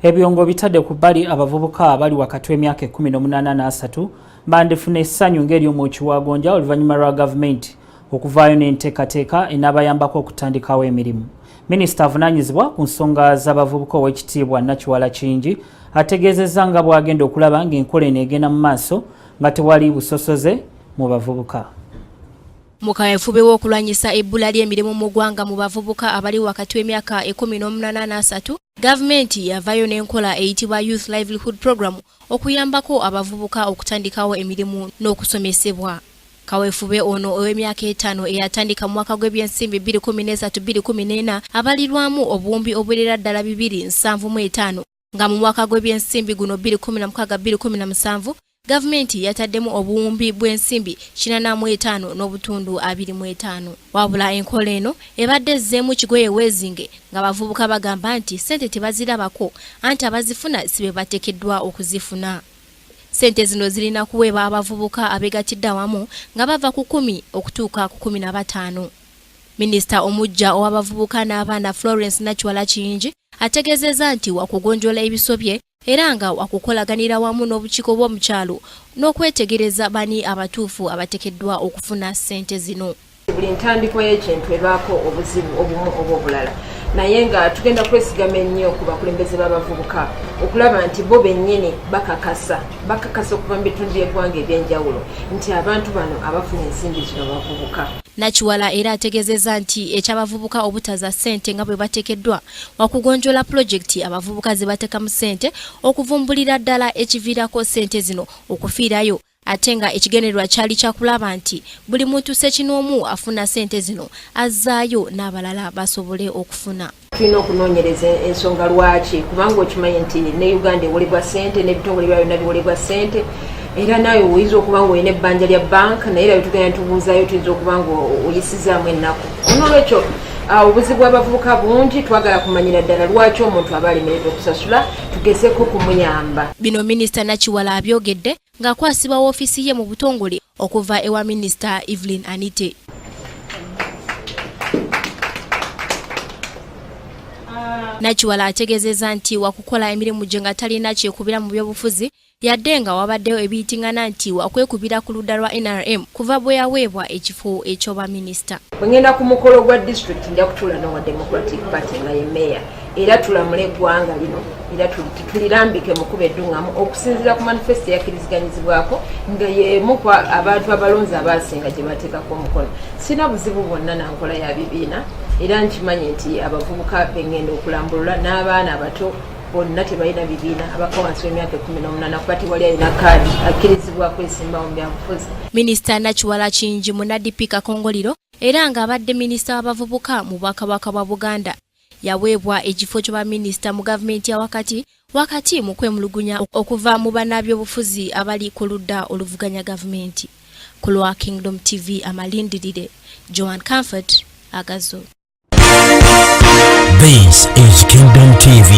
Ebyo ng'obitadde ku bbali, abavubuka abali wakati w'emyaka 18 n'asatu bandifuna essanyu ng'ery'omwoki wa gonja oluvannyuma lwa gavumenti okuvaayo n'enteekateeka enaabayambako okutandikawo emirimu. Minisita avunaanyizibwa ku nsonga z'abavubuka, Owekitiibwa Nakiwala Kingi, ategeezezza nga bw'agenda okulaba ng'enkola eno egenda mu maaso nga tewali busosoze mu bavubuka. Mu kaweefube w'okulwanyisa ebbula ly'emirimu mu ggwanga mu bavubuka abali wakati w'emyaka 18 n'asatu, gavumenti yavaayo n'enkola eyitibwa Youth Livelihood Program okuyambako abavubuka okutandikawo emirimu n'okusomesebwa. Kaweefube ono ow'emyaka 5 eyatandika mu mwaka gw'ebyensimbi 2013-2014 abalirwamu obuwumbi obuwerera ddala 275, nga mu mwaka gw'ebyensimbi guno 2016-2017 gavumenti yataddemu obuwumbi bw'ensimbi 85.25. Wabula enkola eno ebadde ezzeemu kigoye weezinge, ng'abavubuka bagamba nti ssente tebazirabako, anti abazifuna si be bateekeddwa okuzifuna. Ssente zino zirina kuweebwa abavubuka abeegatidde awamu nga bava ku 10 okutuuka ku 15. Minisita omuggya ow'abavubuka n'abaana, Florence Nakiwala Kiyingi, ategeezezza nti wakugonjoola ebisobye era nga wakukolaganira wamu n'obukiiko bw'omukyalo n'okwetegereza bani abatuufu abateekeddwa okufuna ssente zino. Buli ntandikwa y'ekintu ebaako obuzibu obumu oba obulala, naye nga tugenda kwesigama ennyo ku bakulembeze b'abavubuka okulaba nti bo bennyini bakakasa okuva mu bitundu by'eggwanga ebyenjawulo nti abantu bano abafuna ensimbi zino bavubuka. Nakiwala era ategeezezza nti ekyabavubuka obutaza ssente nga bwe bateekeddwa, wakugonjoola pulojekiti abavubuka ze bateekamu ssente okuvumbulira ddala ekiviirako ssente zino okufiirayo, ate nga ekigendererwa kyali kyakulaba nti buli muntu ssekinoomu afuna ssente zino azzaayo n'abalala basobole okufuna. Tulina okunoonyereza ensonga lwaki, kubanga okimanyi nti ne Uganda ewolebwa ssente, n'ebitongole bya byonna biwolebwa ssente, era naawe oyinza okuba nga olina ebbanja lya banka, naye era bwetugenda tubuuzayo tuyinza okuba nga oyisizaamu ennaku. Nolwekyo obuzibu bw'abavubuka bungi, twagala kumanyira ddala lwaki omuntu aba alemereddwa okusasula, tugezeko kumuyamba. Bino Minisita Nakiwala abyogedde ng'akwasibwa woofiisi ye mu butongole okuva ewa Minisita Evelyn Anite. Nakiwala ategeezezza nti wakukola emirimu gye nga talina kyekubira mu byobufuzi, yadde nga wabaddewo ebiyitingana nti wakwekubira ku ludda lwa NRM kuva bwe yaweebwa ekifo eky'obaminisita. Bwe ngenda ku mukolo gwa district, nja kutuula n'owa Democratic Party nga ye meeya, era tulamule eggwanga lino, era tulirambike mu kuba edduŋŋamu okusinziira ku manifesito eyakkiriziganyizibwako, nga y'emu ku abantu abalonzi abaasinga gye bateekako omukono. Sirina buzibu bwonna na nkola ya bibiina, era nkimanyi nti abavubuka bengenda okulambulula n'abaana abato bonna tebalina bibiina, abaka wansi w'emyaka 18, kuba tewali alina kaadi akkirizibwa kwesimbawo mu byabufuzi. Minisita Nakiwala Kiyingi munna DP Kakongoliro era ng'abadde minisita w'abavubuka mu Bwakabaka bwa Buganda. Yaweebwa ekifo ky'obaminisita mu gavumenti ya wakati wakati mu kwemulugunya okuva mu bannabyobufuzi abali ku ludda oluvuganya gavumenti. Ku lwa Kingdom TV amalindirire, Joan Comfort Agazo. This is Kingdom TV.